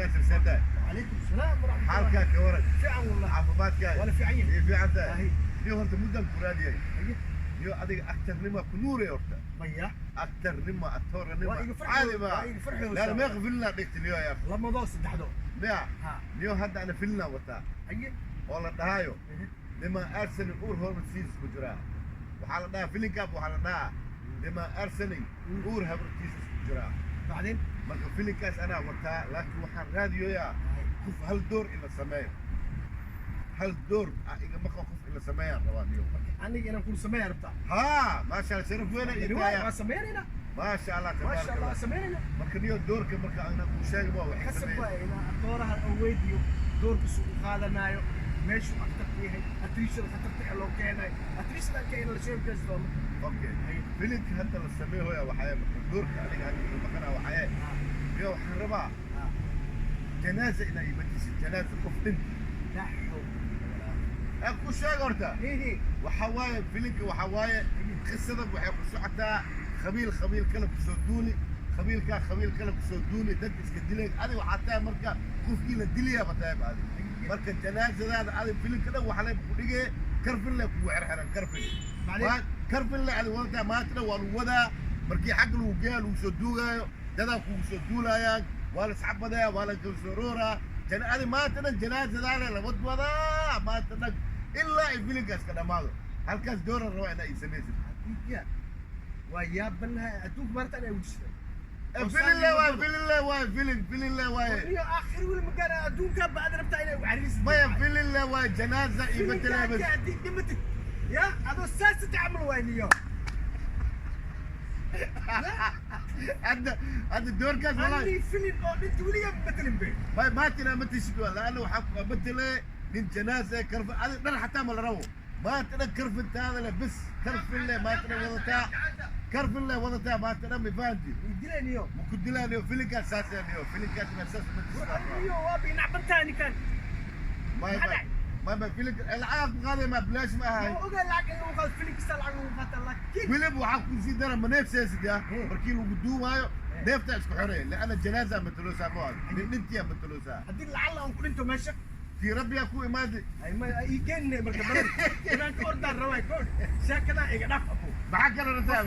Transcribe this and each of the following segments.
Naasir, see tahay? وعليكم السلام ورحمة الله. Xaalkaa ka waran? Fiican wallah. Caafimaadkaaga? Wala fiican yahay. Iyo fiican tahay? Ahi. Niyo, horta muddan ku raadiyay. Haye. Niyo, adiga actornima ku nuuray horta. Maya. Actornima, actornima. Waa iga farxo. Caadi ma. Waa iga farxo. Laan meeqa filna dhigtay, niyo yaa? Lamadoo, saddexdoo. Miya? Ha. Niyo, hadda ana filna wataa Haye. Oo la dhahayo niman Arsenal uur hormartiis ku jiraa. Waxaa la dhahaa filinkaab, waxaa la dhahaa niman Arsenal uur habartiis ku jiraa. بعدين؟ Marka filinkaas anaa wataa, laakiin waxaan raadiyoyaa qof hal door in la sameeyo. Hal door ah iga maqan, qof in la sameeyaan rabaa, niyo. Aniga inaan kula sameeya rabtaa? Haa, maasha Allah, sharaf weyna ii waa taaya. Sameynayna. Maasha Allah. ما شاء Tabaaraka الله. Allah. Sameynayna. Marka niyo, doorka marka ana kuu sheegi ma waxay Kasab sameeyeen. waay inaa atooraha aan weydiiyo doorkiisu u qaadanaayo, meeshuu aktarka yahay, atriishada khatarta ee loo keenayo, atriishada keena la sheegi kaysto. Okay, filinka hadda la sameeyoya waxaa marka doorka aniga hadda iga maqanaa waxaa, niyo, waxaan rabaa janaaza inaa imatisid, janaaza qof dhinti. لا حول. Ee ku sheeg horta. ايه. Waxa waaye filinka, waxa waaye qisada waxay ku socotaa qabiil qabiil kale kusoo duuli, qabiilkaa qabiil kale kusoo duuli, dad iska dilay. Adiga waxaa tahay marka qofkii la dilayaaba tahay ba adiga. Marka janaazadaada adiga filinka dhan waxaa lee ku dhigee karfin le kugu xirxiran karfin. Macallin. Karfin le adiga wadataa maanta dhan waa lagu wadaa. Markii xagga lagu geeya, lagu soo duugaayo, dadaa kugu soo duulayaan, waa la iscabadaya, waa la kala soo rooraa. Adi maanta dhan janaazadaada la wadwadaa maanta dhan ilaa ay filinkaas ka dhammaado. Halkaas dooran rabaa inaa ii samaysid. Ya waa yaabanahay, adduunka maanta anaa wujisay. Filin le waay, filin le waay, filin filin le waaye. Iyo aakhir weli magaala adduunka baad rabtaa inay cariis. Maya, filin le waay, janaaza iyo matalee. Haddii dhimatid ya adoo saas tacamal waayniyo. Hadda doorkaas walaa. Ani filin oo dhinta weliga matelin be. Ma maatina ma tishid waa laana waxaa matalee nin janaaza karfin. Adi dhan xataa ma la rabo, maanta dhan karfintaada le bis, karfin le maanta dhan wadataa, karfin le wadataa maanta dhan, ma fahanti? Dilayniyo. Ma ku dilaaniyo. Filinkaas saasaniyo, filinkaas ma saas ma tishid. Aniyo waa binacbantahay ninkan. Ma filinka lacag ku qaaday, ma bilaash ma ahay. Ma ogaa lacag in lagu qaado, filin kasta lacag lagu qaata, laakiin Weliba waxaa ku sii dara, ma neefsaysid ya markii lagu duumaayo neeftaa isku xorey lianna janaaza mataloosaa, ma adi nin dhintiyaa mataloosaa. Haddii lacala aan ku dhinto meesha? Tii rabbiyaa ku imaadi. Ay ma ii keenine marka baran inaan ka ordaan rabaa koor sheekadaa iga dhaaf abo. Maxaa kale rabtaa?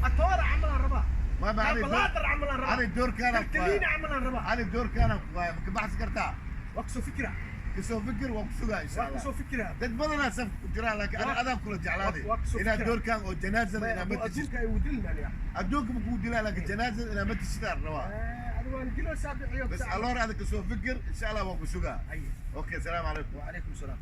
Atoora camalaan rabaa. Ma ani balaadar camalaan rabaa. Ani doorkaana kalkaliina camalaan rabaa. Ani doorkaana ku waaya, ma ka baxsi kartaa? Waa kusoo fikira. Kasoo fikir, waa ku sugaa insha Waa Allah. kusoo fikira. Dad badanaa saf ku jiraa, laakiin ani adaan kula jeclaaday Waa kusoo inaad fikira. doorkaan oo janaazada inaad ma tishid. Adduunka ay udilin aniga. Adduunka ma kugu dilaa, laakiin janaazada inaad ma tishidaan rabaa. Adigu waan dilo saabixiyo. Bas aloor, ada kasoo fikir, insha Allah waan ku sugaa. Ay. Okay, asalaamu calaykum. وعليكم السلام.